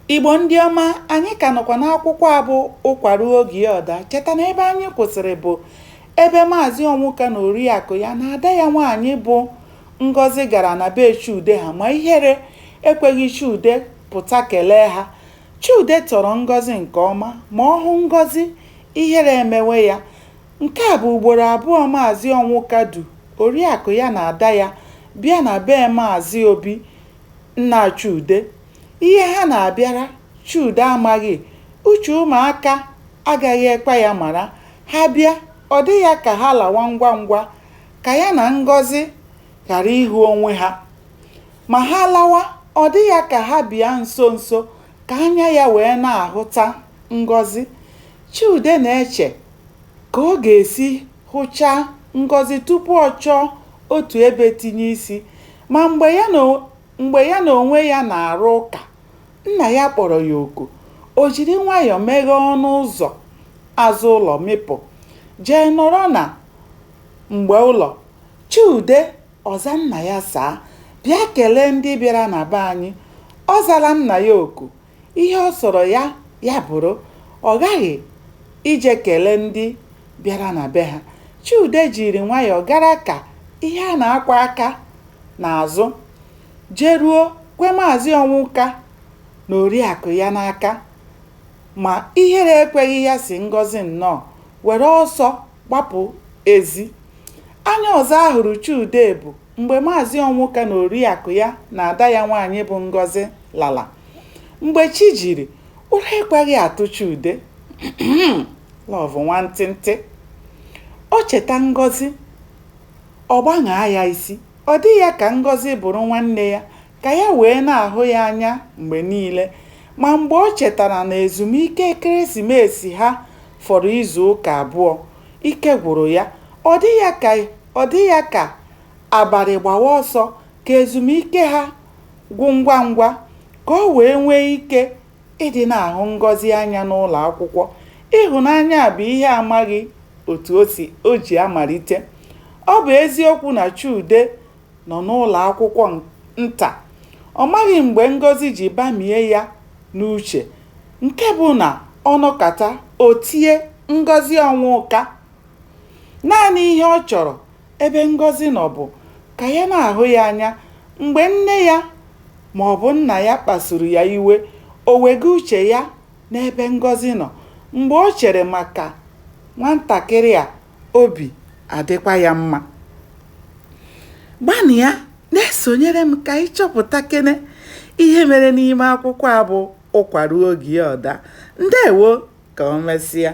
Igbo ndị ọma, anyị ka nọkwa n'akwụkwọ a bụ Ụkwa Ruo Oge Ya Ọ Daa. Cheta na ebe anyị kwụsịrị bụ ebe Maazị Ọnwụka na oriakụ ya na ada ya nwaanyị bụ Ngọzi gara na be Chude ha ma ihere ekweghị Chude pụta kelee ha. Chude tọrọ Ngọzi nke ọma ma ọ hụ Ngọzi, ihere emewe ya. Nke a bụ ugboro abụọ Maazị Ọnwụka du oriakụ ya na ada ya bịa na be Maazị Obi nna Chude. Ihe ha na-abịara, Chude amaghị. Uche ụmụaka agaghị ekwe ya mara. Ha bịa, ọ dị ya ka ha lawa ngwa ngwa ka ya na Ngọzi ghara ịhụ onwe ha. Ma ha lawa, ọ dị ya ka ha bịa nso nso ka anya ya wee na-ahụta Ngọzi. Chude na-eche ka ọ ga-esi hụchaa Ngọzi tupu ọ chọọ otu ebe tinye isi. Ma mgbe ya na mgbe ya na onwe ya na-arụ ụka, nna ya kpọrọ ya oku. O jiri nwayọọ meghee ọnụ ụzọ azụ ụlọ mịpụ, jee nọrọ na mgbe ụlọ. Chude, ọ za nna ya saa, bịa kelee ndị bịara na be anyị. Ọ zala nna ya oku. Ihe ọ sọrọ ya ya bụrụ, ọ ghaghị ije kelee ndị bịara na be ha. Chude jiri nwayọọ gara ka ihe a na-akwa aka n'azụ jeruo kwe Maazị Ọnwụka na oriakụ ya n'aka ma ihere ekweghị ya sị Ngọzi nnọọ, were ọsọ gbapụ ezi. Anya ọzọ a hụrụ Chude bụ mgbe Maazị Ọnwụka na oriakụ ya na ada ya nwaanyị bụ Ngọzi lala. Mgbe chi jiri, ụra ekweghị atụ Chude. Love nwantịntị. O cheta Ngọzi, ọ gbaṅaa ya isi. Ọ dị ya ka Ngọzi bụrụ nwanne ya ka ya wee na-ahụ ya anya mgbe niile. Ma mgbe o chetara na ezumike ekeresimesi ha fọrọ izu ụka abụọ, ike gwụrụ ya. Ọ dị ya ka ọ dị ya ka abalị gbawa ọsọ ka ezumike ha gwụ ngwa ngwa ka o wee nwee ike ịdị na-ahụ Ngọzi anya n'ụlọ akwụkwọ. Ịhụnanya bụ ihe amaghị otu o si o ji amalite. Ọ bụ eziokwu na Chude nọ n'ụlọ akwụkwọ nta, ọ maghị mgbe Ngọzi ji bamie ya n'uche nke bụ na ọ nọkata o tie Ngọzi Ọnwụka. Naanị ihe ọ chọrọ ebe Ngọzi nọ bụ ka ya na-ahụ ya anya. Mgbe nne ya ma ọ bụ nna ya kpasuru ya iwe, o wega uche ya n'ebe Ngọzi nọ. Mgbe o chere maka nwatakịrị a, obi adịkwa ya mma. Gbanịa na-esonyere m ka anyị chọpụtakene ihe mere n'ime akwụkwọ a bụ Ụkwa Ruo Oge Ya Ọ Daa. Ndewo, ka o mesịa.